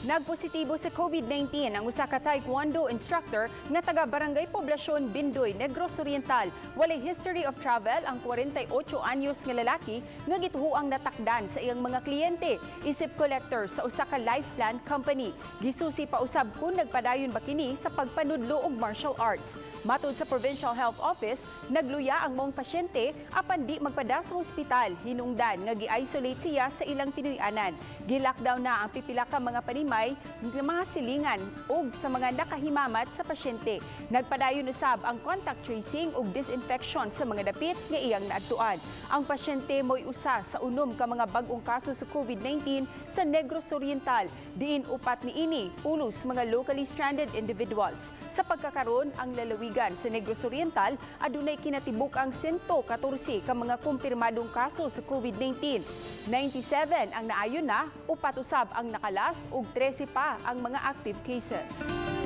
Nagpositibo sa COVID-19 ang usa ka taekwondo instructor nga taga Barangay Poblacion, Bindoy, Negros Oriental. Walay history of travel ang 48 anyos nga lalaki nga gituhoang natakdan sa iyang mga kliyente isip collector sa usa ka life plan company. Gisusi pa usab kung nagpadayon ba kini sa pagpanudlo og martial arts. Matod sa Provincial Health Office, nagluya ang maong pasyente apan di magpada sa ospital, hinungdan nga gi-isolate siya sa ilang pinuy-anan. Gi-lockdown na ang pipila ka mga panimay, mga silingan ug sa mga nakahimamat sa pasyente. Nagpadayon usab ang contact tracing ug disinfection sa mga dapit nga iyang naadtuan. Ang pasyente mo'y usa sa 6 ka mga bag-ong kaso sa COVID-19 sa Negros Oriental. Diin 4 niini pulos mga locally stranded individuals. Sa pagkakaron, ang lalawigan sa Negros Oriental adunay kinatibuk-ang 114 ka mga kumpirmadong kaso sa COVID-19. 97 ang naayon na, 4 usab ang nakalas ug 13 pa ang mga active cases.